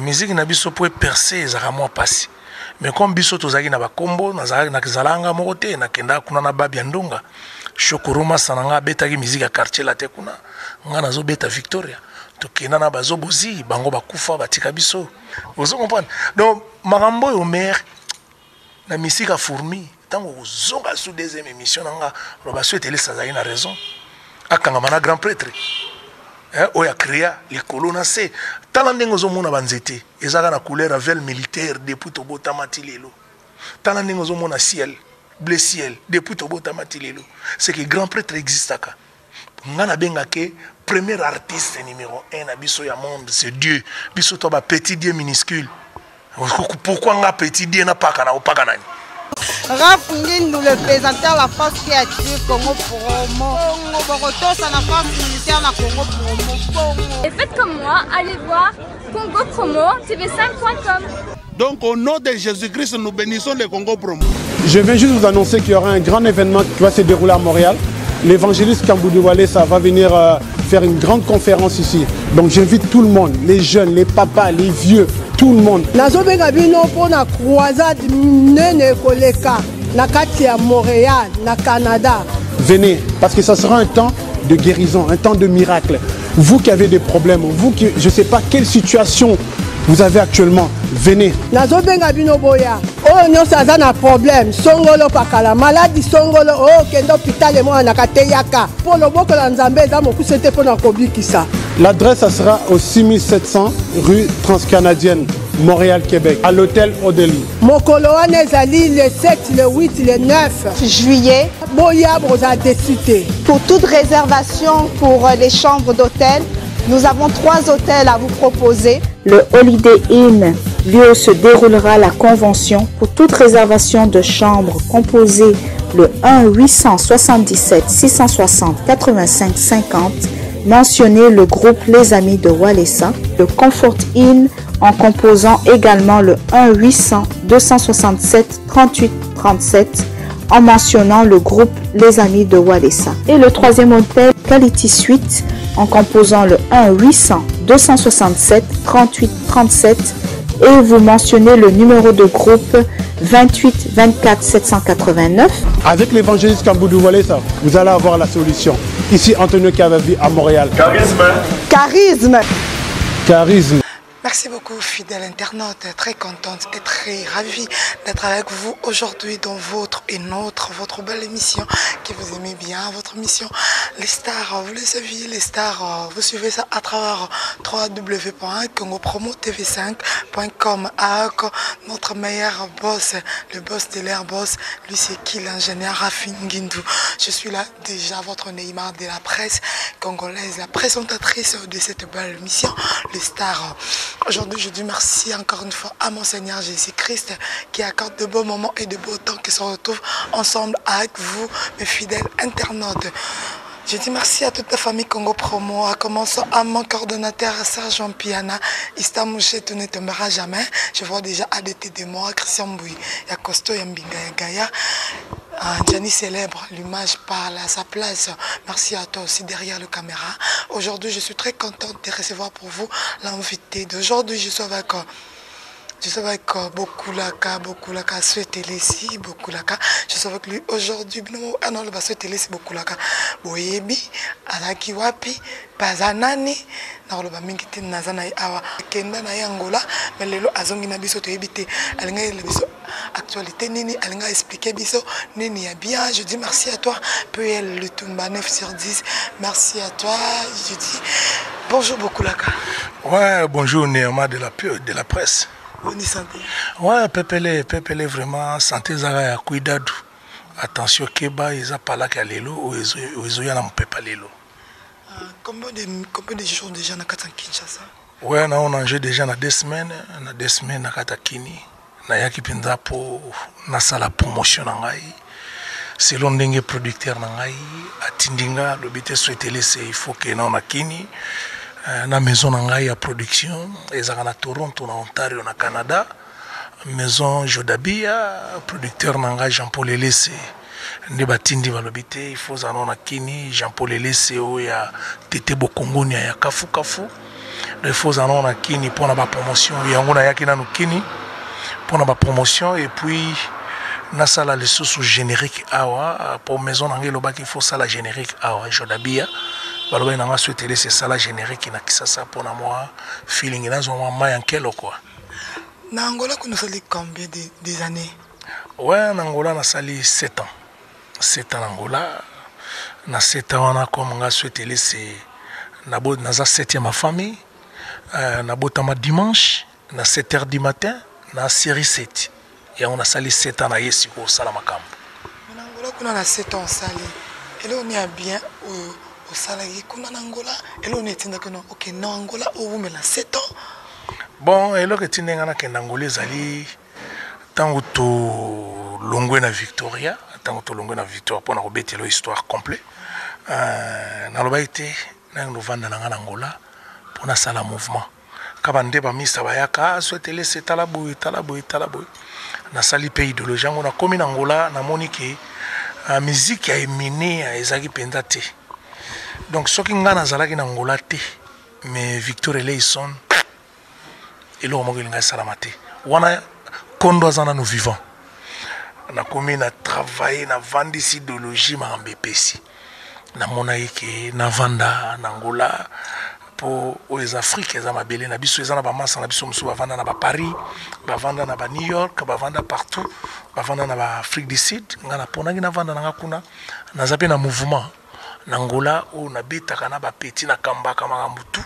Musique na biso po percer ezalaka mwa pasi. Mais comme biso tozalaki na bakombo, nazalaka nga moko te, nakendaka kuna na Babia Ndonga. Shokoro Masa na nga abetaki musique ya quartier latin kuna. Nga nazobeta Victoria. Tokenda na bazobozi, bango bakufa batika biso. Ozo comprendre? Donc makambo oyo mère na misika fourmi ntango kozonga sous deuxième émission na nga loba so etelesi azalaki na raison akangama na grand prêtre eh, oyo acréa likolo na se. Tala ndenge ozomona banzete ezaka na couleur ya vel militaire depuis tobotama ti lelo. Tala ndenge ozomona ciel bleu ciel depuis tobotama ti lelo. C'est que grand prêtre existaka. Nga nabengake premier artiste numéro 1 na biso ya monde, c'est Dieu. Biso to ba petit Dieu minuscule. Pourquoi nga petit Dieu na paka na opaka nani? Raf Ngindu, le présentateur, la force qui attire Congo Promo. Congo Bokotosa, la force militaire, la Congo Promo. Congo. Et faites comme moi, allez voir Congo Promo TV5.com. Donc au nom de Jésus-Christ, nous bénissons le Congo Promo. Je viens juste vous annoncer qu'il y aura un grand événement qui va se dérouler à Montréal. L'évangéliste Kamboudu Walesa va venir faire une grande conférence ici. Donc j'invite tout le monde, les jeunes, les papas, les vieux, tout le monde. Nazobenga bino mpona croisade nene koleka na kati ya Montréal, na Canada. Venez, parce que ça sera un temps de guérison, un temps de miracle. Vous qui avez des problèmes, vous qui, je sais pas quelle situation vous avez actuellement, venez. Nazobenga bino boya. Oyo nyonso aza na problème, songolo pakala, maladi songolo, oyo okende hôpital emonanaka te yaka. Po loboko na Nzambe eza mokuse te mpona kobikisa. L'adresse, ça sera au 6700 rue Transcanadienne, Montréal, Québec, à l'hôtel Odélie. Mokolo wana ezali le 7, le 8, le 9 juillet. Boya boza déçu te. Pour toute réservation pour les chambres d'hôtel, nous avons 3 hôtels à vous proposer. Le Holiday Inn, lieu où se déroulera la convention. Pour toute réservation de chambre, composez le 1 877 660 85 50. Mentionnez le groupe Les Amis de Walesa. Le Comfort Inn en composant également le 1 800 267 38 37 en mentionnant le groupe Les Amis de Walesa. Et le troisième hôtel, Quality Suite, en composant le 1 800 267 38 37 et vous mentionnez le numéro de groupe 28 24 789. Avec l'évangéliste Kamboudu Walesa, vous allez avoir la solution. Ici Antonio Cavavi à Montréal. Charisme. Charisme. Charisme. Merci beaucoup, fidèle internaute, très contente et très ravie d'être avec vous aujourd'hui dans votre et notre, votre belle émission que vous aimez bien, votre mission, les stars, vous le savez, les stars, vous suivez ça à travers w w w point congo promo t v cinq point com avec notre meilleur boss, le boss de l'air boss, lui c'est qui, l'ingénieur Rafi Ngindu. Je suis là déjà, votre Neymar de la presse congolaise, la présentatrice de cette belle émission, les stars. Aujourd'hui, je dis merci encore une fois à mon Seigneur Jésus-Christ qui accorde de beaux moments et de beaux temps qui se retrouvent ensemble avec vous, mes fidèles internautes. Je dis merci à toute la famille Congo Promo, à commencer à mon coordonnateur Serge Piana, Ista Mouché, tu ne tomberas jamais. Je vois déjà ADT de moi, Christian Mbouy, ya Costo, ya Mbinga, ya Gaïa. Gianni célèbre, l'image parle à sa place. Merci à toi aussi derrière le caméra. Aujourd'hui, je suis très contente de recevoir pour vous l'invité d'aujourd'hui. Je suis avec je suis avec Bokulaka, Bokulaka, Souetelesi, Bokulaka. Je suis avec lui aujourd'hui. Non, ah non, le Souetelesi, Bokulaka. Boyebi, Alaki Wapi, Bazanani, nakoloba mingi te naza na ye awa. Kenda na ye Angola, mais lelo azongi na biso toyebi te. Alinga yela biso actualité nini, alinga expliquer biso nini ya bien. Je dis merci à toi, PL Lutumba 9 sur 10. Merci à toi. Je dis bonjour Bokulaka. Ouais, bonjour Neymar de la de la presse. Bonne santé. Ouais, Pepele, Pepele vraiment santé zara ya cuidado. Attention keba eza palaka lelo o ezo o ezo ya na mpepa lelo. Combien de jours déjà na kati ya Kinshasa? Ouais, na on a déjà na 2 semaines, na 2 semaines na kati ya Kini. Na yaki mpenza po nasala promotion na ngai. Selon ndenge producteur na ngai atindi nga alobi te souhaitele se il faut que na na Kini. Na maison na ngai ya production ezalaka na Toronto na Ontario na Canada. Maison Jodabia, producteur na ngai Jean-Paul Elese nde batindi balobi te il faut zana na Kini. Jean-Paul Elese oyo ya Tete Bokongonia ya Kafu Kafu. Donc il faut ozala nano na kini mpo na bapromotion. Yango nayaki nanu kini mpo na bapromotion, et puis nasala lisusu générique awa mpo maison na ngai elobaki faut sala générique awa. Jodabia balobaki na nga so etelesi esala générique na Kisasa mpo na mwa feeling, nazwa mwa mai ya nkelo quoi. Na Angola kuna osali combien des années? Ouais, na Angola nasali 7 ans, 7 ans na Angola. Na 7 ans wana, comme nga so etelesi naza 7e ya famille, nabotama dimanche na 7 heures du matin na série 7. Yango nasali 7 ans na ye sikoyo osala makambo. Na Angola kuna, na 7 ans osali eloko nini ya bien oyo osalaki kuna na Angola? Eloko nini etindaki no okende na Angola, owumela 7 ans? Bon, eloko etindi nga nakende Angola ezali ntango tolongwe na Victoria. Ntango tolongwe na Victoria, mpona kobetela histoire complet, nalobaki te nange novanda na nga na Angola mpo nasala mouvement kaka nde bamisa bayaka so etelesi, tala boye, tala boye, tala boye. Nasali mpe idéologie yango. Nakomi na Angola, namoni ke musique ya Emine ezalaki mpenza te. Donc soki ngai nazalaki na Angola te, mais Victor Eleison, eloko moko elinga esalama te. Wana kondo aza nanu vivant. Nakomi na travaille, navandisi idéologie, makambo epesi. Namonaki ke navanda na Angola mpo oyo eza Afrique, eza mabele na biso, eza na bamasa na biso mosusu bavanda na baParis, bavanda na baNew York, bavanda partout, bavanda na baAfrique du Sud. Ngai naponaki navanda na nga kuna. Naza mpe na mouvement na Angola oyo nabetaka na bapeti, nakambaka makambo tout.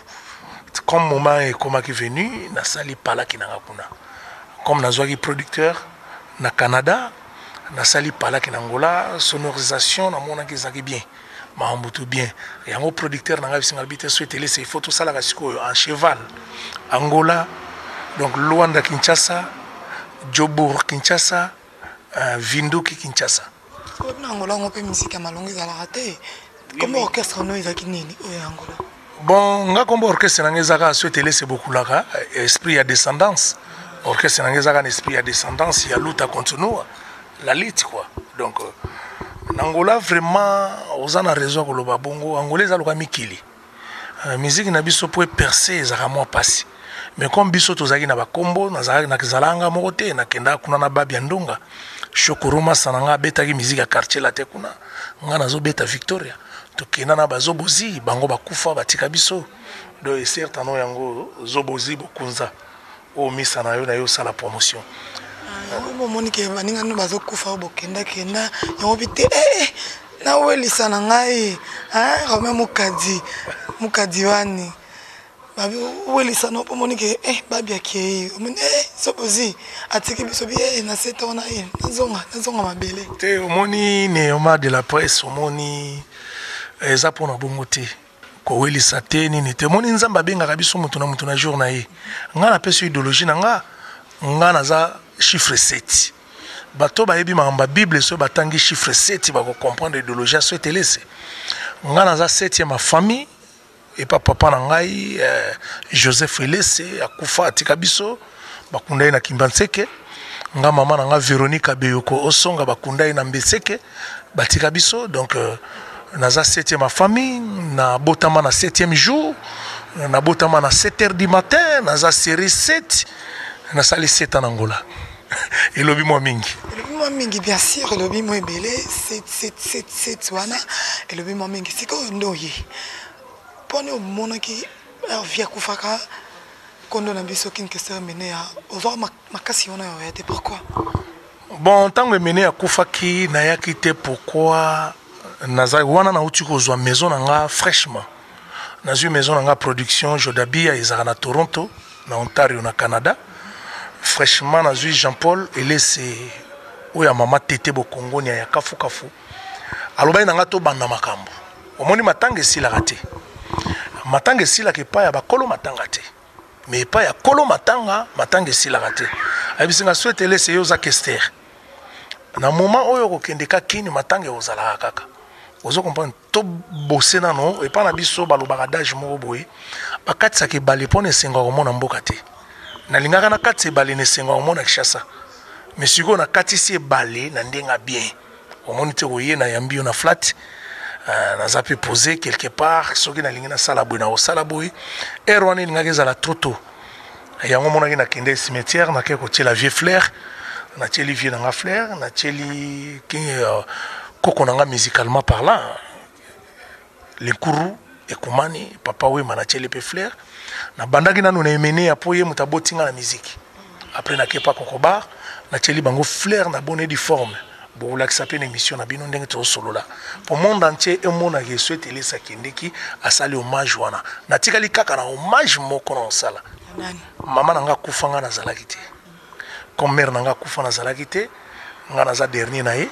Comme moment ekomaki venu, nasali palaki na nga kuna. Comme nazwaki producteur na Canada, nasali palaki na Angola, sonorisation namonaki ezalaki bien, makambo tout bien. Yango producteur na ngai bisinga lobi te so etelese, il faut tosalaka sikoyo en cheval Angola. Donc Luanda Kinshasa, Jobourg Kinshasa, Vinduki Kinshasa. Na Angola yango mpe misika ya malongo ezalaka te. Kombo orchestre no ezalaki nini oyo ya Angola? Bon, nga kombo orchestre na ngai ezaka so etelese bokulaka esprit ya descendance. Orchestre na ngai ezaka na esprit ya descendance ya luta continua la lutte quoi. Donc na Angola vraiment oza na raison ya koloba bongo. Angola eza loka mikili, musique na biso po eperce ezalaka mwa mpasi. Mais comme biso tozalaki na bakombo, nazalaka nga moko te. Nakendaka kuna na Babia Ndonga Shokoro, masa na nga abetaki musique ya Quartier Latin kuna, nga nazobeta Victoria. Tokenda na bazobozi, bango bakufa batika biso. Donc esertano yango zobozi bokunza oyo misa na yo na yo osala promotion. Yango bomoni ke baninga no bazokufa, oyo bokendakenda yango bi te. Nawelisa na ngai Romain Mokadi, Mokadi wani babi welisa no mpo omoni ke babi akei, omoni sobozi atiki biso bi na seta wana, nazonga, nazonga mabele. Te, omoni Neoma de la presse, omoni eza mpona bongo te, kowelisa te, nini te. Omoni, Nzambe abengaka biso moto na moto na jour na ye. Ngai napesi idéologie na nga. Nga naza chiffre 7. Bato bayebi makambo ya Bible, soki batangi chiffre 7, bakocomprendre idéologie ya so etelese. Nga naza 7e ya famille epa papa na ngai, Joseph Elese, akufa atika biso, bakunda ye na Kimbanseke. Nga mama na nga Véronique Abeyoko Osonga, bakunda ye na Mbeseke, batika biso. Donc naza 7e ya famille, nabotama na 7e jour, nabotama na 7 heures du matin, naza série 7. Nasali 7 ans na Angola, elobi mwa mingi. Elobi mwa mingi, bien sûr, elobi mwa ebele. 7 7 7 7 wana elobi mwa mingi. Sikoyo nde oye mponi omonaki Hervi akufaka, kondo na biso King Kester Emene, ozwaka makasi wana ya oya te, pourquoi? Bon, ntango Emene akufaki, nayaki te. Pourquoi? Naza wana, nauti kozwa maison na nga fraîchement. Nazwi maison na nga production Jodabia, ezalaka na Toronto, na Ontario, na Canada. Fraîchement nazwi Jean Paul Elese oyo ya mama Tete Bokongonia ya Kafukafu, alobaki na nga tobanda makambo. Omoni, matanga esilaka te. Matanga esilaka epai ya bakolo matanga te, mais epai ya kolo matanga, matanga esilaka te. Ayebisi nga so etelese, yo oza kester na moment oyo okokende ka kini, matanga ekozalaka kaka. Ozo comprendre? Tobose nano epai na biso. Balobaka dage moko boye, bakatisaka ebale mpo na esengo ya komona mboka te. Nalingaka nakatisa ebale na esengo ya komona Kinshasa, mais sikoyo nakatisi ebale na ndenge ya bien. Omoni te, koye nayambi yo na flat. Euh, naza mpe posé quelque part, soki nalingi nasala boye, nakosala boye. Heure wana elingaki ezala trop tôt. Yango omonaki nakende cimetière, nake kotiela vieux fleur, natieli vieux na nga fleur, natieli euh, koko na nga musicalement parlant, Lenkuru Ekumani, Papa Wemba, natieli mpe fleur. Nabandaki nanu na Emeneya mpo ye moto aboti nga na miziki. Après nake pa Kokobar, natieli bango fleur na bonne forme. Bokolakisa mpe na émission na bino ndenge tozosolola po monde entier emonaka eso ete Elesa akendeki asali hommage wana. Natikali kaka na hommage moko na kosala. Mama na nga akufa, nga nazalaki te. Comme mère na nga akufa nazalaki te, nga naza dernier na ye,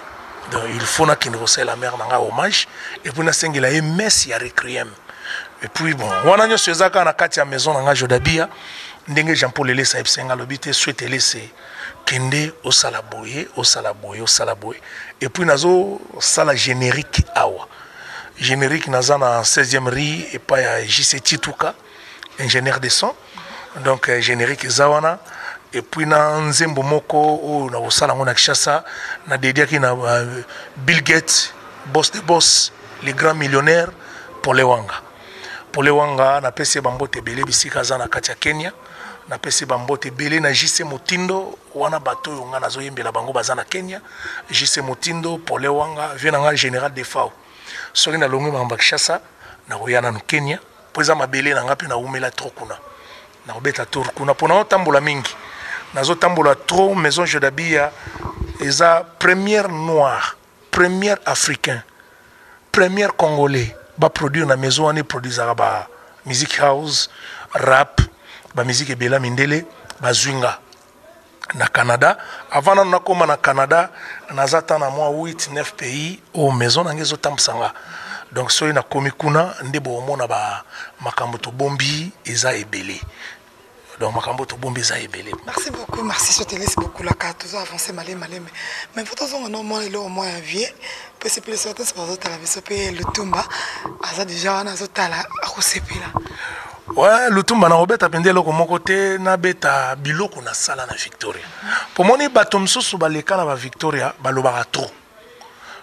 donc il faut nakende kosalela mère na nga hommage et puis nasengela ye messe ya requiem. Et puis bon, wana nyonso eza kaka na kati ya maison na nga Jodabia, ndenge Jean Paul Elesa ayebisa nga, alobi te souhaite Elese, kende osala boye, osala boye, osala boye. Et puis nazosala générique awa, générique naza na 16e rue epai ya JC Tituka, ingénieur de son. Donc euh, générique eza wana. Et puis na nzembo moko oyo nakosala yango na Kinshasa, na dediaki na uh, Bill Gates, boss de boss, le grand millionnaire Pole Wanga. Pole Wanga, napesi ye bambote ebele bisika aza na kati ya Kenya. Napesi bambote ebele na JC Motindo wana, bato oyo nga nazoyembela bango baza na Kenya. JC Motindo, Pole Wanga, vie na nga général Defao. Soki nalongwi makambo ya Kinshasa, nakoya nanu Kenya mpo eza mabele na nga mpe nawumela trop kuna. Nakobeta tour kuna mpo naotambola mingi, nazotambola trop. Maison Jodabia eza première noire, première africain, première congolais baproduire na maison wana. Eproduisaka ba music house, rap, bamusike ebele mindele. Bazwi nga na Canada. Avant nanu nakóma na Canada, naza ta na mwa 8 9 pays oyo maison na ngai ezotambwisa nga. Donc soki nakomi kuna nde bokomona ba makambo tobombi eza ebele. Donc makambo tobombi eza ebele. Merci beaucoup, merci. Je te laisse beaucoup la carte, tozo avancer maleme maleme, mais faut tozonga no mwa eloko mwa ya vie mpe sepela soki ate bazotala biso mpe Lutumba aza déjà wana, azotala, akosepela. Ouais, Lutumba, nakobeta mpenza eloko moko te, nabeta biloko nasala na Victoria. Pomoni bato mosusu baleka na baVictoria balobaka trop.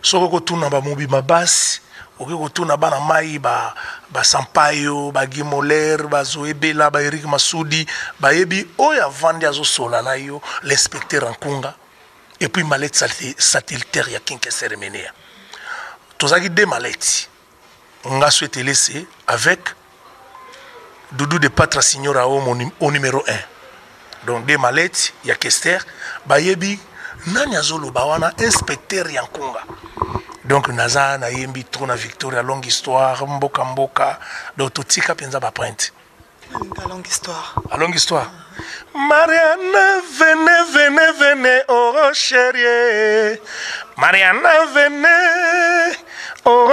Soki okotuna bamobima basi, okoki kotuna bana mai basampayo, ba bagimoler, bazoebela, baerik Masudi, bayebi oyo avandi azosola na yo, l'inspecteur Nkunga. Et puis mallette satellitaire ya Kinkese Remenea, tozalaki deux mallettes, nga so etelese avec Doudou de Patra Signora au, au numéro 1. Donc deux mallettes ya Kester, bayebi nani azoloba wana, inspecteur ya Nkunga. Donc naza nayembi trop na Victoria, longue histoire, mboka mboka. Donc totika mpenza baprinte. La longue histoire. La longue histoire. Mariana, venez, venez, venez, oh chérie. Mariana, venez, oh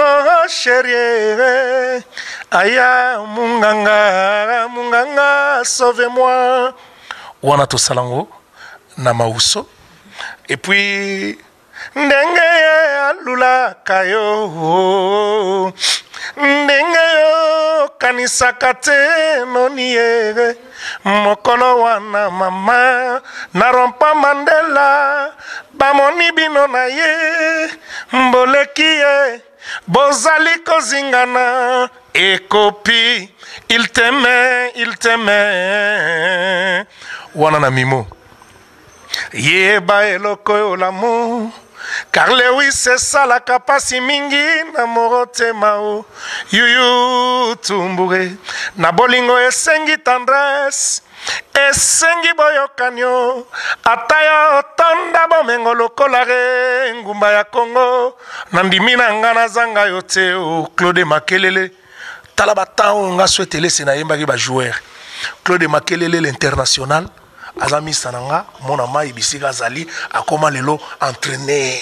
chérie. Aya, munganga, munganga, sauvez-moi. Wana tosalango na mauso. Et puis ndenge ye alulaka yo, ndenge yo kanisaka te noni ye mokolo wana mama na rompa Mandela, bamoni bino na ye mboleki ye bozali kozingana ekopi, il t'aime, il t'aime wana na mimo. Yeba eloko oyo l'amour car Lewis esalaka mpasi mingi na motema o yuyu tumbure na bolingo, esengi tendresse, esengi boyokani o ata yo tonda bomengo lokola re ngumba ya Kongo, nandimi na nga nazanga yo te o Claude Makelele. Tala batemps oyo nga so etelese nayembaki bajoueur Claude Makelele l'international, aza mista na nga mona mai bisika azali, akoma lelo entraîneur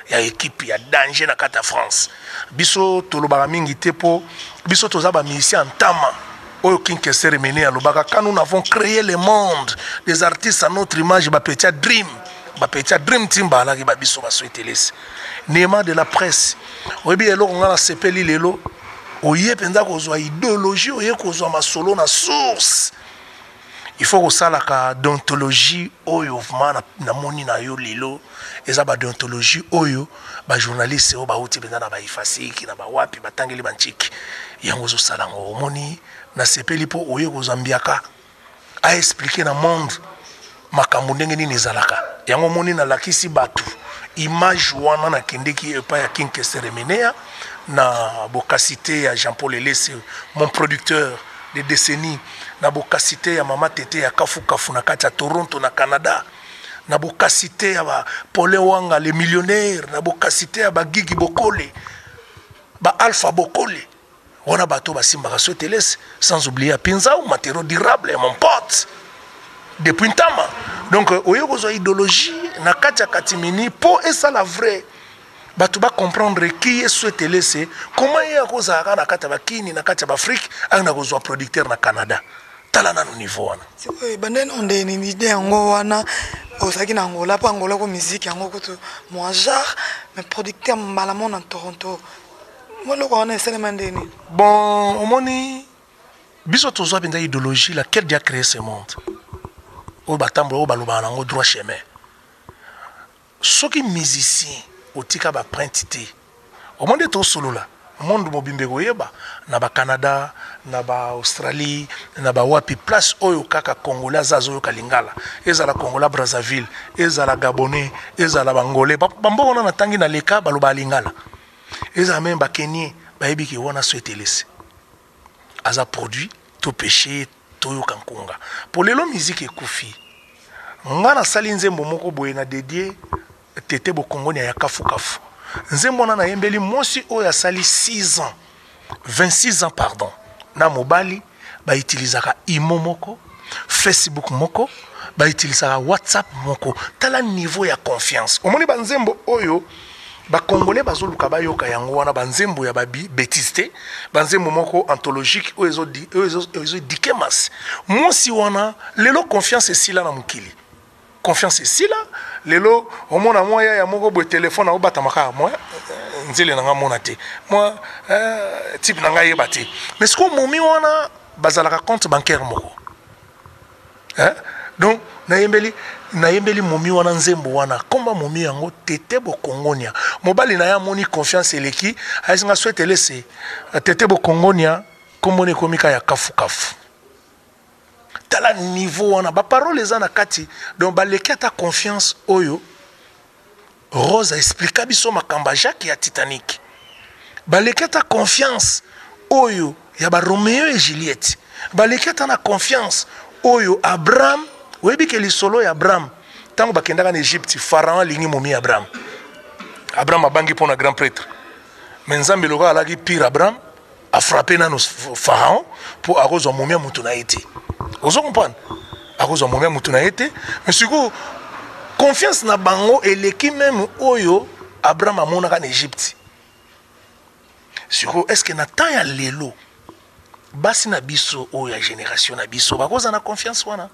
ya équipe ya danger na kati ya France. Biso tolobaka mingi te mpo biso toza bamusicien ntama oyo King Kester Mene alobaka: quand nous avons créé le monde des artistes à notre image, bapetia dream, bapetia dream team baalaki babiso baso etelesi nema de la presse. Oyebi eloko nga nasepeli lelo, oye mpenza kozwa idéologie, oye kozwa masolo na source. Il faut kosalaka deontologie oyo vraiment namoni na yo lelo eza ba deontologie oyo ba journaliste oyo bauti mpenza na baifasiki na bawapi batangeli bantiki yango ozosala yango. Omoni, nasepeli mpo oye kozwa mbiaka a expliquer na monde makambo ndenge nini ezalaka. Yango omoni nalakisi bato image wana, nakendeki epai ya King Kester Emeneya na bokasite ya Jean-Paul Elese, mon producteur de décennies, na bokasite ya mama Tete ya Kafu Kafu na kati ya Toronto na Canada, na bokasite ya ba Paulin Wanga le millionnaire, na bokasite ya ba Gigi Bokole, ba Alpha Bokole wana bato basimbaka Sotelese, sans oublier Pinzao matériau durable mon pote depuis Ntama. Donc oye kozwa idéologie na kati ya katimini mpo esala vrai bato bacomprendre qui est Sotelese, comment ye akozalaka na kati ya bakini na kati ya baafrike ake na kozwa producteur na Canada. Tala nano niveau wana. Sikoyo ebandeli nano nde nini ide yango wana? Ozalaki na Angola, mpo Angola ko musique yango kutu mwa genre, mais producteur mbala mo na Toronto, mwa eloko wana esalema nde nini? Bon, omoni biso tozwa mpenza idéologie laquelle Dieu a créé ce monde oyo batambola oyo balobaka nango droit chemin. Soki musicien otika baprinte te, omoni nde tosolola monde mobimba ekoyeba na bacanada, na baaustralie, na bawapi place oyo kaka congolais aza azoyoka lingala, ezala congolais Brazzaville, ezala gabonais, ezala bangolais, bamboka wana natangi na leka balobaka lingala, ezala meme bakenie bayebi ke wana so etelesi aza produit to péché toyoka nkunga. Po lelo musique ekufi. Nga nasali nzembo moko boye na dédié Tete Bokongoni ya Kafu Kafu. Nzembo wana nayembeli mwasi oyo asali 6 ans, 26 ans pardon, na mobali bautilisaka imo moko, Facebook moko, bautilisaka WhatsApp moko. Tala niveau ya confiance. Omoni banzembo oyo bakongolais bazoluka bayoka yango wana, banzembo ya babi bétise te, banzembo moko anthologique oyo ezodike masi mwasi wana. Lelo confiance esila na mokili, confiance esila. Lelo omona mwa yaya moko boye, telefone aobatama kaka mwa nzele na nga mona te, mwa type na ngai yeba te. Mais sikoyo momi wana bazalaka compte bancaire moko, hein? Donc nayembeli momi wana nzembo wana, komba momi yango Tete Bokongonia. Mobali na ye amoni confiance eleki, ayesi nga Swetelese Tete Bokongonia, kombona ekomi ka ya Kafukafu. Tala niveau wana, baparole eza na kati. Donc baleki ata confiance oyo Rose aexplika biso makambo ya Jacques ya Titanic, baleki ata confiance oyo ya baromeo et Juliette, baleki ata na confiance oyo Abraham. Oyebi ke lisolo ya Abraham, ntango bakendaka na Egypte, Pharaon alingi momi Abraham. Abraham abangi mpo na grand prêtre, mais Nzambe lokola alaki pire Abraham, afrappe nano Pharaon mpo akozwa momi ya motu na ye te. Ozo comprendre, akozwa momi ya motu na ye te. Mais sikoyo confiance na bango eleki meme oyo Abraham amonaka na Egypte. Sikoyo est ce que na temps ya lelo basi na biso oyo ya génération na biso bakozala na confiance wana?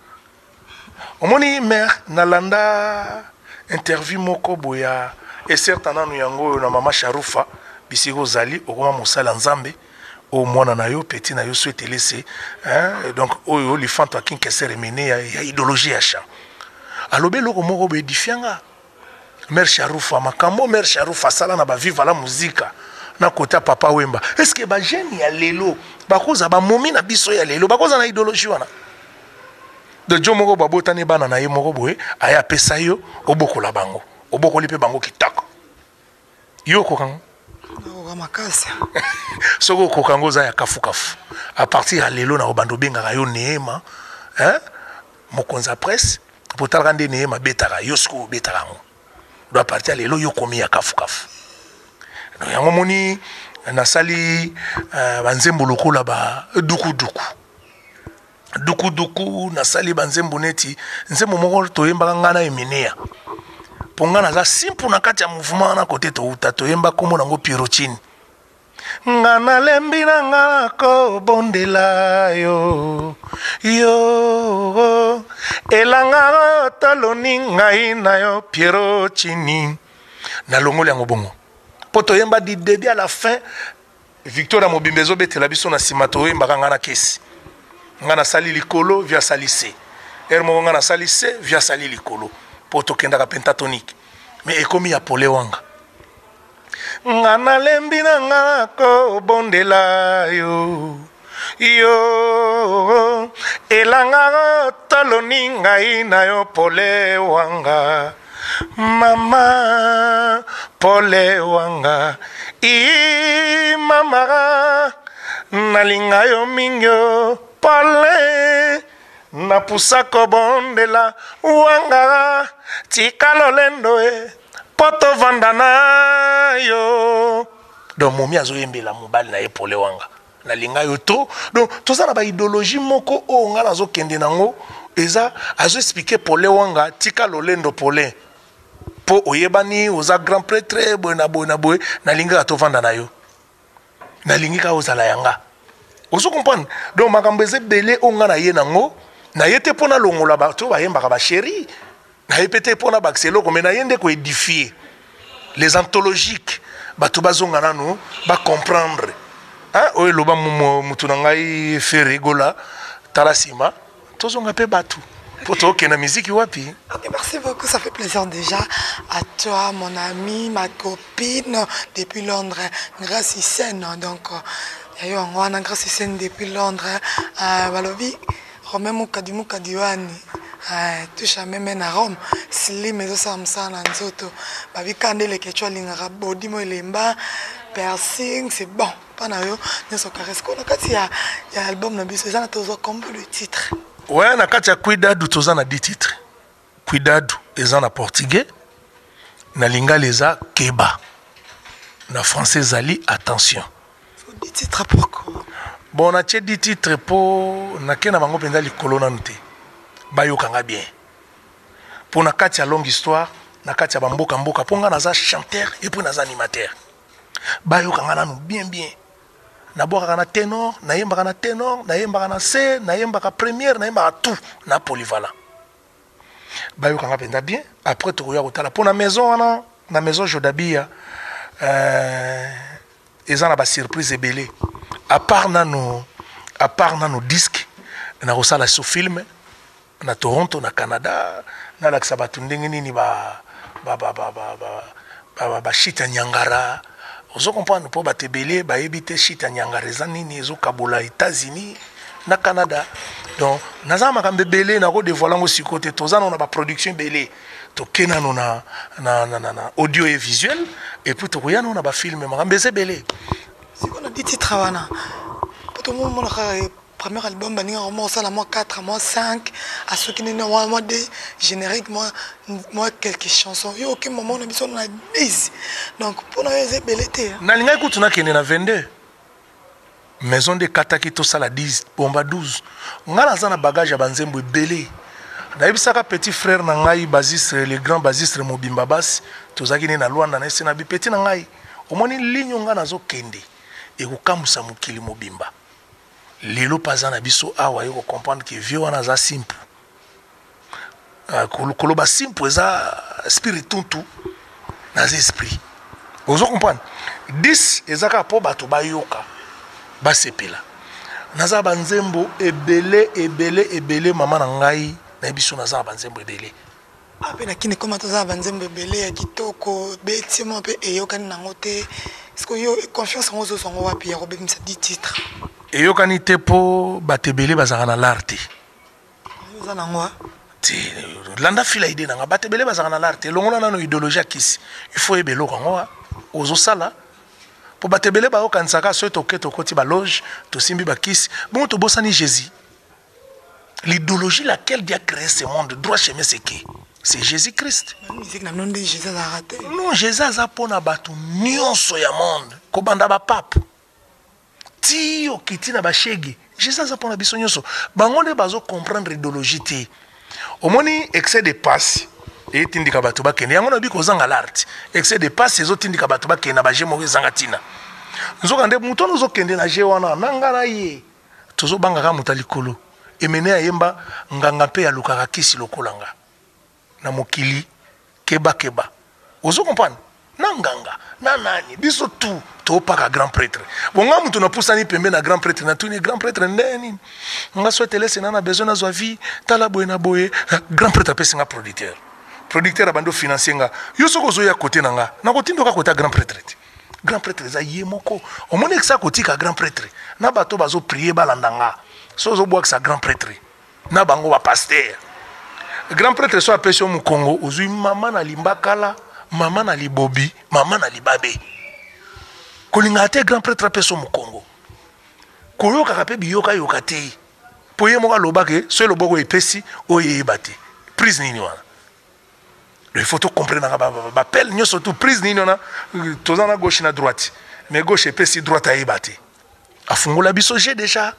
Omoni mare, nalanda interview moko boya eserta nanu yango oyo na mama Sharufa. Bisika ozali okoma mosala Nzambe oyo mwana na yo, petit na yo so etelese, hein? Donc oyo lifanto akinkesere emene ya idéologie ya champ, alobi eloko moko boye edifianga mare Sharufa. Makambo mare Sharufa asala na baviva la muzika na kota Papa Wemba, est ce que bajeune ya lelo bakoza, bamomi na biso ya lelo bakoza na idéologie wana de jo moko babotani bana na ye moko boye, aye apesa yo obokola bango, obokoli mpe bango kitoko, yo okokango? Nakoka makasi. Soki okoka yango, oza ya Kafukafu. À partir ya lelo na obanda obengaka yo Neema, hein? Mokonzi ya presse, po talaka nde Neema abetaka yo, sikoyo obetaka yango. Do à partir ya lelo yo komi ya Kafukafu. Donc yango moni nasali banzembo lokola ba dukuduku dukuduku, nasali banzembo neti nzembo moko toyembaka ngai na Eminea, mpo ngai naza simple na kati ya mouvement wana. Kote touta toyemba nkombo nango Pierochini. Nga nalembi na nga nakobondela yo, yo elanga oyo toloni ngai na yo Pierochini. Nalongoli yango bongo mpo toyemba du début à la fin. Victoria mobimba ezobetela biso na nsima, toyembaka ngai na kesi, ngai nasali likolo, vi asali se. Heure moko nga nasali se, vieux asali likolo. Po tokendaka pentatonique. Mais ekomi ya pole wanga. Nga nalembi na nga kobondela yo yo elanga toloni ngai na yo pole wanga mama pole wanga i mama nalinga yo mingi pole napusa kobondela wanga tika lolendo e mpo tovanda na yo. Donc momi azoyembela mobali na ye pole wanga nalinga yo trop. Donc toza na baidéologie moko oyo ngai nazokende nango, eza azoexplike pole wanga tika lolendo pole mpo oyebani oza grand prêtre boye na boye na boye, nalingi kaka tovanda na yo, nalingi kaka ozala yanga. Ozo comprendre? Donc makambo eza ebele oyo ngai naye nango, naye te mpo nalongola bato bayembaka basheri, naye mpe te mpo nabakisa eloko, me naye nde koédifie les anthologiques, bato bazonga nanu bacomprendre oyo eloba mutu na ngai Ferre Gola, tala nsima tozonga mpe bato mpo tokende miziki wapi. Ok, merci beaucoup, ça fait plaisir déjà à toi, mon ami, ma copine depuis Londres, Grâce Hissène. Donc, il y a eu un Grâce Hissène depuis Londres. Balobi, Romain Mukadi Mukadi wani. Touche même na Rome, slim ezosala mosala na nzoto. Babika nde leketcho alingaka body mo elemba, piercing, c'est bon. Mpa na yo nyonso caresse. Ko na kati ya album na biso eza na tozwa combien de titres? Ouais, na kati ya Cuidado toza na 10 titres. Cuidado eza na portugais, na lingala eza keba, na français ezali attention. 10 titres pourquoi? Bon, natie 10 titres mpo nake na bango mpenza likolo nanu te, bayokanga bien mpo na kati ya longue histoire, na kati ya bamboka mboka, mpo nga naza chanteur et puis naza animateur, bayokanga nanu bien bien. Nabwakaka na ténor, nayembaka na ténor, nayembaka na se, nayembaka première, nayembaka tout na polyvalent, bayokanga mpenza bien. Après tokoya kotala mpo na maison wana, na maison Jodabia, eza na basurprise ebele. À part nano disque, nakosala so film na Toronto, na Canada, nalakisa bato ndenge nini bashite ya Niagara. Ozo comprendre? Mpo bato ebele bayebi te chute ya Niagara eza nini, ezokabola États-Unis na Canada. Donc naza na makambo ebele, nakodévoile yango sikoyo te. Toza nano na baproduction ebele, toke nano na audio et visuel et puis tokoya nano na bafilme, makambo eza ebele. Sikoyo na 10 titre wana, po tomomona kaka premier album, baningaka mwa osala mwa 4, mwa 5, asoki nini mwa 2 générique, mwa quelques chansons. Yo oke mama na biso na 10, donc mpona yo eza ebele te? Nalingaki kutu nakende na 22, maison nde ekataki tosala 10, bomba 12. Ngai naza na bagage ya banzembo ebele. Nayebisaka petit frère na ngai Basistre, le grand Basistre mobimba basi, tozalaki nde na Lwanda na ese na bi petit na ngai, omoni ligne ngai nazokende ekokamwisa mokili mobimba. Lelo mpe aza na biso awa, ye kocomprendre ke vieux wana aza simple. Koloba simple eza spirituntu, naza esprit. Ozo comprendre? 10 eza kaka mpo bato bayoka, basepela. Naza banzembo ebele ebele ebele, mama na ngai, nayebi so naza na banzembo ebele. Mpe na kini koma toza na banzembo ebele ya kitoko, beti mwa mpe eyokani nango te. Ceque yo confiance yango ozozwa yango wapi ya kobebimisa 10 titre? Eyokani te mpo bato ebele bazalaka na lar te. Oza nango? Te, landa fila idée nanga. Bato ebele bazalaka na lar te. Longola nano idéologie ya kisi, il faut oyeba eloko yango ozosala, mpo bato ebele bayokanisaka soki toke tokoti baloge, tosimbi bakisi, bongo tobosani Jésus. L'idéologie laquelle Dieu a créé ce monde, droit chemin, c'est qui? C'est Jésus-Christ. Non, Jésus aza mpona bato nyonso ya monde, kobanda bapape ti okiti na bashege. Jésus aza mpona biso nyonso. Bango nde bazocomprendre idéologie te. Omoni, excès de passe etindika bato bakende yango. Nayebi kozanga l'art, excès de passe ezotindika bato bakende na baje moko ezanga ntina. Nzoka nde moto wana ozokende na je wana na nga na ye, tozobangaka moto ya likolo emene ayemba nganga mpe alukaka kisi lokola nga na mokili. Kebakeba, ozo comprendre? Na nganga, na nani, biso tout topaka grand prêtre. Bon nga mutu napusani pembe na grand prêtre, natuni grand prêtre nde nini? Nga so telese na na besoin nazwa vie, tala boye na boye. Grand prêtre apesi nga producteur. Producteur abandi ofinancie nga. Yo soki ozoya kote na nga, nakotinda oka kota grand prêtre te. Grand prêtre eza ye moko. Omoni ekisa kotika grand prêtre na bato bazo prier balanda nga. So ozobwakisa grand prêtre na bango ba pasteur. Grand prêtre so apesi yo mokongo, ozwi mama na limbakala, mama na libobi, mama na libabe. Kolingaka te grand prêtre apesi yo mokongo. Koyokaka mpe biyokayoka te. Po ye moko aloba ke soki loboko epesi oyo eyeba te. Prise nini wana? Il faut to comprendre ba ba pelle nyoso tout prise nini wana toza na gauche na droite. Mais gauche epesi droite ayeba te. Afungola biso j'ai déjà.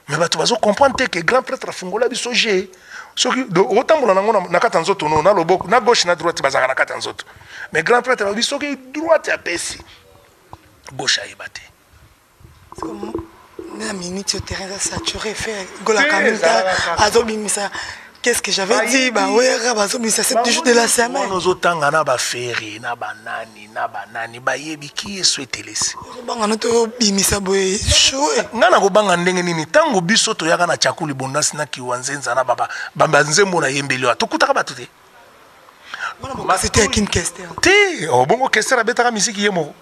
Mais bato bazo comprendre te que grand prêtre afungola biso je. Soki otambola nango na kati ya nzoto no na loboko na gauche na droite bazalaka na kati ya nzoto. Mais grand prêtre alobi soki droite apesi gauche ayeba te. Na minute yo terrain eza saturé fait gola kamita azobimisa qu'est-ce que j'avais dit ba wera bazobimisa 7 jours de la semaine. Wana ozotanga na ba ferre na banani na banani bayebi ki yesu etelesi. Obanga no tobimisa boye show. Nga na kobanga ndenge nini tango biso toyaka na chakuli bondasi na kiwa nzenza na baba ba nzembo na yembeli wa tokutaka bato te. C'était King Kester. Te, obongo Kester abetaka misiki ye moko.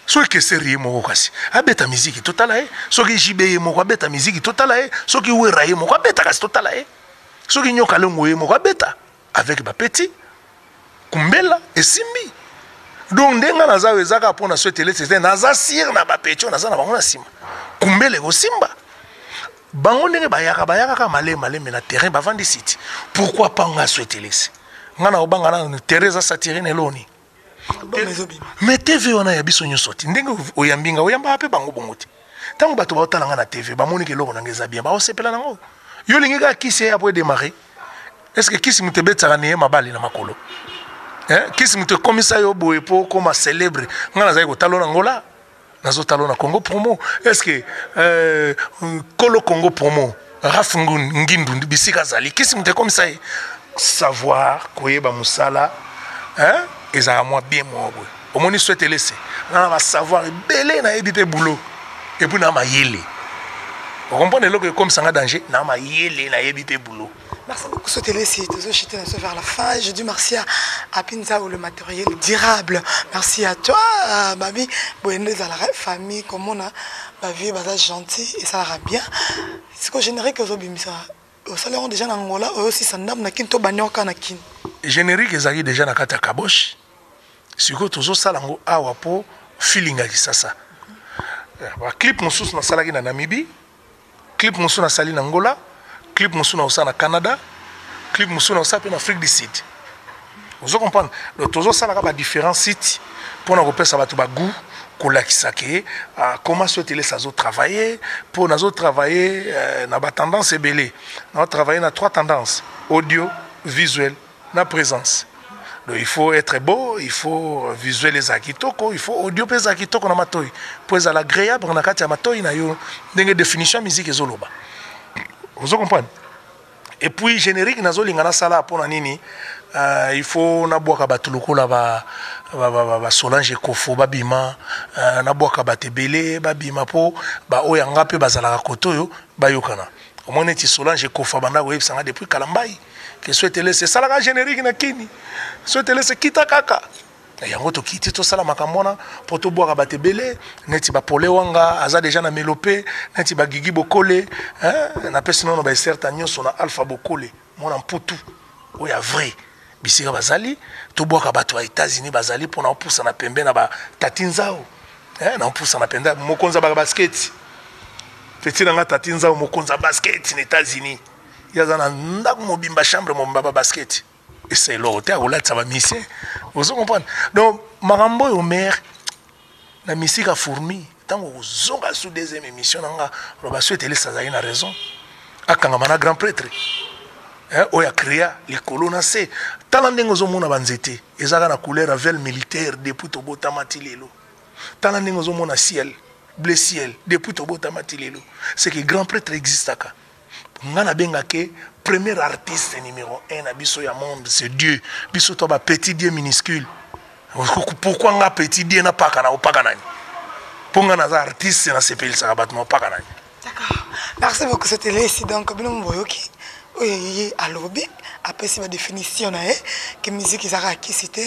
Soki Kester ye moko kasi abeta miziki totala ye, soki JB ye moko abeta miziki totala ye, soki Werra ye moko abeta kasi totala ye, soki Nyoka Longo ye moko abeta avec ba petit kumbela esimbi. Donc ndenge nga naza oyo eza kaka mpo na so etele te, naza sire na ba petit oyo naza na bango na nsima, kumbela ekosimba bango ndenge bayaka bayaka kaka maleme maleme na terrain bavandi siti. Pourquoi pas nga so etelesi nga na obanga na terrain eza satire na eloni mais TV wana ya biso nyonso te ndenge oyambi nga oyambaka mpe bango bongo te ntango bato baotala nga na TV bamoni ke eloko na nga eza bien baosepela nango yo olingi kaka kisi eya po edemare est ce que kisi moto ebetisaka neye mabale na makolo eh? Kisi moto ekomisa yo boye mpo okoma célèbre nga nazali kotala na ngola nazotala na Congo promo est ce que euh, kolo Congo promo Raf Ngindu bisika azali kisi moto ekomisa ye savoir koyeba mosala hein? Ezalaka mwa bien mwa boye omoni so etelese nga na basavoir ebele nayebi mpe boulot epuis na mayele okomprendre eloko ekomisa nga danger na mayele nayebi mpe boulot. Merci beaucoup Sotelesi, toujours chuté vers la fin. Je dis merci à Apinza ou le matériel durable. Merci à toi, Babi. Boyende à la famille, comme on a, ma vie, baza gentil et ça va bien. Ce que générique ozobimisa, osali déjà na Angola, oyo aussi sandam na kin to banyoka na kin. Générique ezali déjà na kati ya kabosh. Sikoyo tozosala yango awa po feeling ya Kisasa. Ba clip mosusu nasalaki na Namibie, clip mosusu nasali na Angola, clip mosusu naosala na Canada, clip mosusu naosala mpe na Afrique du Sud. Ozo comprendre? Donc tozosalaka ba différents sites mpona kopesa bato ba goût kolakisa ke uh, comment so etelesi azo travailler mpo nazo travailler uh, na ba tendance ebele. Nazo travailler na trois tendances: audio, visuel na présence. Donc il faut être beau, il faut visuel ezala kitoko, il faut audio mpe ezala kitoko na matoi mpo ezala agréable na kati ya matoi na yo ndenge définition ya musique ezoloba. Ozo comprendre? Et puis générique nazolinga nasala mpo na nini? Il faut nabwaka bato lokola ba, ba, ba, ba, ba Solange Ekofo babima, nabwaka bato ebele babima mpo baoyo yanga mpe bazalaka kote oyo bayokana. Omoni neti Solange Ekofo abanda koyebisa nga depuis Kalambayi ke so etelese esalaka générique na kini, so etelese kita kaka yango tokiti tosala makambo wana mpo tobwaka bato ebele neti bapole wanga aza deja na melope neti bagigi bokole hein? Napesi nono baeserta nyonso na alpha bokole mwana mputu oyo ya vrai bisika bazali tobwaka bato ya États-Unis bazali mpona opusana pembe na batati nzao hein? Na opusana pembe mokonzi ya basketi peti na nga tati nzao mokonzi ya basket na États-Unis ye aza na ndako mobimba chambre mobimba ba basket esa eloko te akolatisa ba musicien ozo comprendre. Donc makambo oyo mare na misika fourmi ntango kozonga su deuxième émission na nga loba so etelesi azali na raison akangama na grand prêtre oyo akrea likolo na se. Tala ndenge ozomona banzete ezaka na couleur ya vel militaire depuis tobotama ti lelo. Tala ndenge ozomona ciel bleu ciel depuis tobotama ti lelo. C'est que grand prêtre existaka. Nga nabengake premier artiste numéro 1 na biso ya monde, c'est Dieu. Biso to ba petit Dieu minuscule. Pourquoi nga petit die na paka na opaka nani? Mpo nga naza artiste, nasepelisaka bato, na opaka nani? D'accord, merci beaucoup. C'était Lesi. Donc bino boyoki oyo ye alobi, apesi badéfinition na ye ke musique ezalaka kisi te.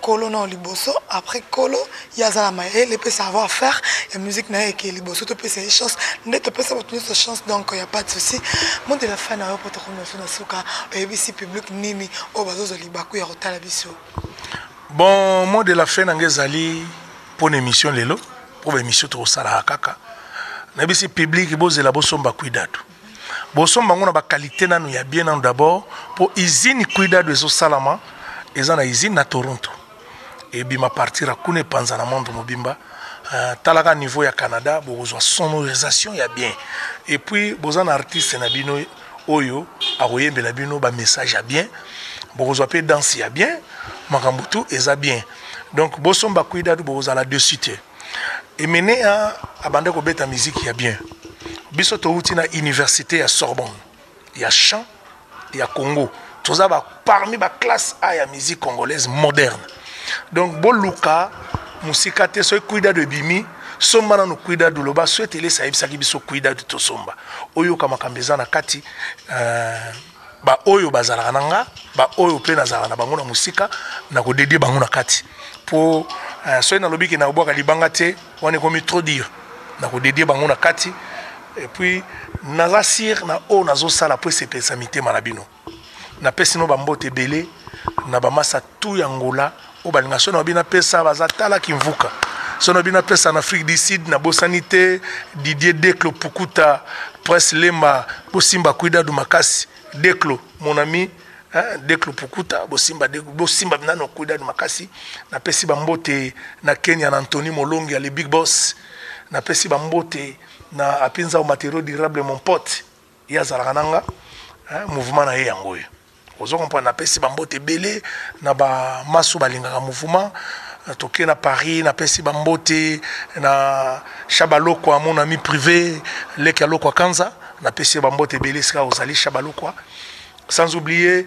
Kolo na liboso, après kolo ye aza na mayele mpe savoir faire ya musique na ye eke liboso. Topesa ye chance nde topesa bato nyonso chance, donc ya pas de souci. Mot de la fin na yo mpo tokomi biso na suka, oyebisi public nini oyo bazozwa libaku ya kotala biso? Bon, mot de la fin na ngai ezali mpo na émission lelo, mpo baémission tokosalaka kaka. Nayebisi public bozela, bosomba Cuidado, bosomba yango na baqualité nanu ya bien nanu d'abord, mpo usine Cuidado ezosalama, eza na usine na Toronto, ebima partir ya kuna, epanza na monde mobimba. Talaka niveau ya Canada, bokozwa sonorisation ya bien, et puis boza na artiste na bino oyo akoyembela bino bamessage ya bien, bokozwa mpe danse ya bien, makambo tu eza bien. Donc bosomba Cuidado, bokozala dessus te. Emenea abanda kobeta miziki ya bien. Biso touti na université ya Sorbonne ya chant ya Congo, toza ba parmi ba classe A ya musique congolaise moderne. Donc boluka mosika te. Soki Cuidado ebimi, somba nanu Cuidado, loba so etelesi ayebisaki biso Cuidado tosomba, oyoka makambo eza na kati. Baoyo bazalaka na nga, baoyo mpe nazalaka na bango na mosika, na kodedie bango na kati, mpo soki nalobi ke nakobwaka libanga te, wana ekomi trop dire. Na kodedie bango na kati, et puis naza sire na oyo nazosala mpo esepelisa mitema na bino. Napesi no bambote ebele na bamasa tu ya Ngola oyo balinga. So na babi napesa, baza tala kimvuka. So na babi napesa na Afrique du Sud, nabosani te Didier Declo Pukuta, Presse Lemba. Bosimba Cuidado makasi. Declo mon ami, hein, Declo Pukuta, bosimba, bosimba nano Cuidado makasi. Napesi bambote na Kenya na Antony Molongi ya le big boss. Napesi bambote na Apinza Matériaux Durable, mon pote, ye azalaka na nga, hein, mouvement na ye yango oyo ozo comprendre. Napesi bambote ebele na bamaso balingaka mouvement. Toke na Paris, napesi bambote na Shabalokwa, mon ami privé, leki ya Lokwa Kanza. Napesi ye bambote ebele esika ozali, Shabalokwa. Sans oublier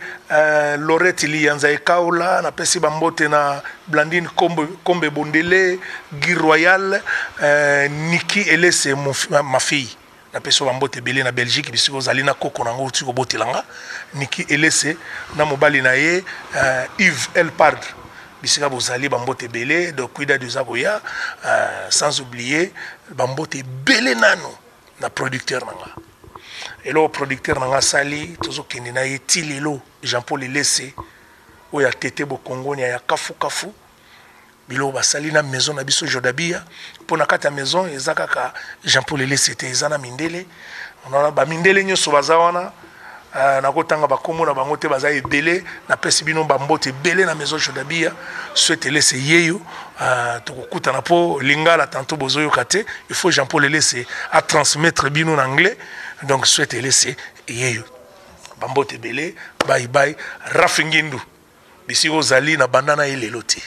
Lorette Liyanza Ekaola, napesi bambote na Blandine Kombe, Kombe Bondele, Guy Royal, Niki Elese, ma fille. Napesi yo bambote ebele na Belgique bisika ozali na koko na yango outi kobotela nga, Niki Elese na mobali na ye Yves El Pardre, bisika bozali, bambote ebele. Donc Cuidado eza koya. Sans oublier bambote ebele nanu na producteur na nga, eloko producteur na nga asali, tozokende na ye ti lelo, Jean Paul Elese oyo atete bokongonia ya kafukafu. Biloko basali na maison na biso Jodabia, mpo na kati ya maison eza kaka Jean Paul Elese te, eza na mindele wana. Bamindele nyonso baza wana, nakotanga bakombo na bango te, baza ebele. Napesi bino bambote ebele na maison Jodabia. Swete Elese yeyo, tokokutana mpo lingala tanto bozoyoka te, il faut Jean Paul Elese atransmettre bino na anglais. Donc Swete Elese yeyo, bambote ebele, bye bye. Rafi Ngindu, bisika ozali, na banda na ye lelo te.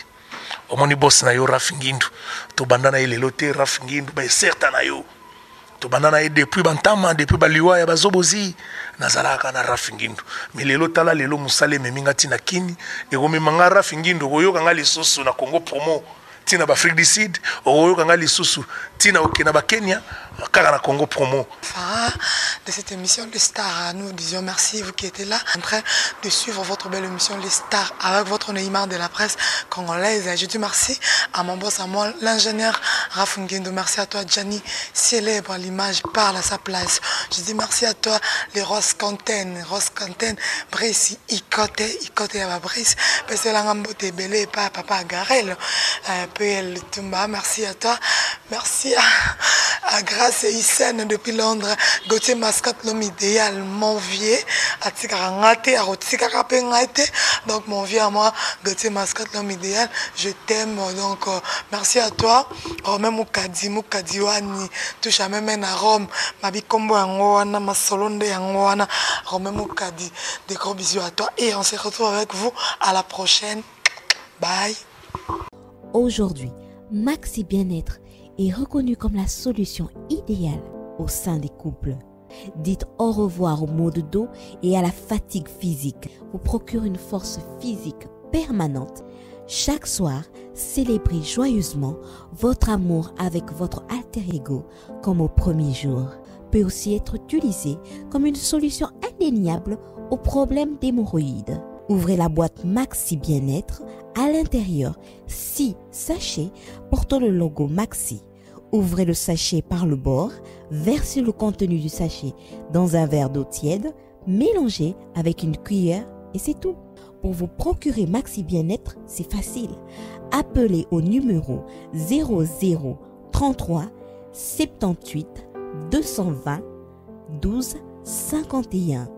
Omoni boss na yo Raf Ngindu, tobanda na ye lelo te. Raf Ngindu, baeserta na yo, tobanda na ye depuis bantama, depuis baliwa ya bazobozi, nazalaka na Raf Ngindu. Mais lelo, tala lelo mosala ememi nga ntina Kini, ekomema nga Raf Ngindu. Okoyoka nga lisusu na Congo Promo ntina baAfrique du Sud, okoyoka nga lisusu ntina okende na baKenya, kaka na Congo Promo. Fin de cette émission Les Stars. Nous disions merci, vous qui étiez là, en train de suivre votre belle émission Les Stars avec votre Neymar de la presse congolaise. Je dis merci à mon boss, à moi, l'ingénieur Raph Ngendo. Merci à toi, Gianni, célèbre l'image parle à sa place. Je dis merci à toi, les Ross Canten, Ross Canten, Brice, Ikote, Ikote à Brice, Pesela Ngambote Belé, papa Garel, PL Tumba, merci à toi. Merci à Grâce et Hissène depuis Londres, Gauthier Mascotte, l'homme idéal, mon vieux, atikaka nga te, akotikaka pe ngai te. Donc mon vieux à moi, Gauthier Mascotte, l'homme idéal, je t'aime. Donc merci à toi, Romain Mukadi, Mukadi wani, touche à même à Rome, Mabi Kombo yango wana, Masolo nde yango wana, Romain Mukadi, des gros bisous à toi et on se retrouve avec vous à la prochaine. Bye. Aujourd'hui, Maxi Bien-être est reconnu comme la solution idéale au sein des couples. Dites au revoir aux maux de dos et à la fatigue physique. Vous procure une force physique permanente. Chaque soir, célébrez joyeusement votre amour avec votre alter ego comme au premier jour. Peut aussi être utilisé comme une solution indéniable aux problèmes d'hémorroïdes. Ouvrez la boîte Maxi Bien-être à l'intérieur, 6 sachets portant le logo Maxi. Ouvrez le sachet par le bord, versez le contenu du sachet dans un verre d'eau tiède, mélangez avec une cuillère et c'est tout. Pour vous procurer Maxi Bien-être, c'est facile. Appelez au numéro 00 33 78 220 12 51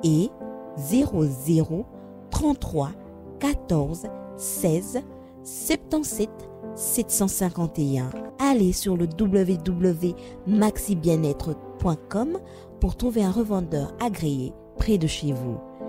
et 00 33 14 16 77 751. Allez sur le www.maxibienetre.com pour trouver un revendeur agréé près de chez vous.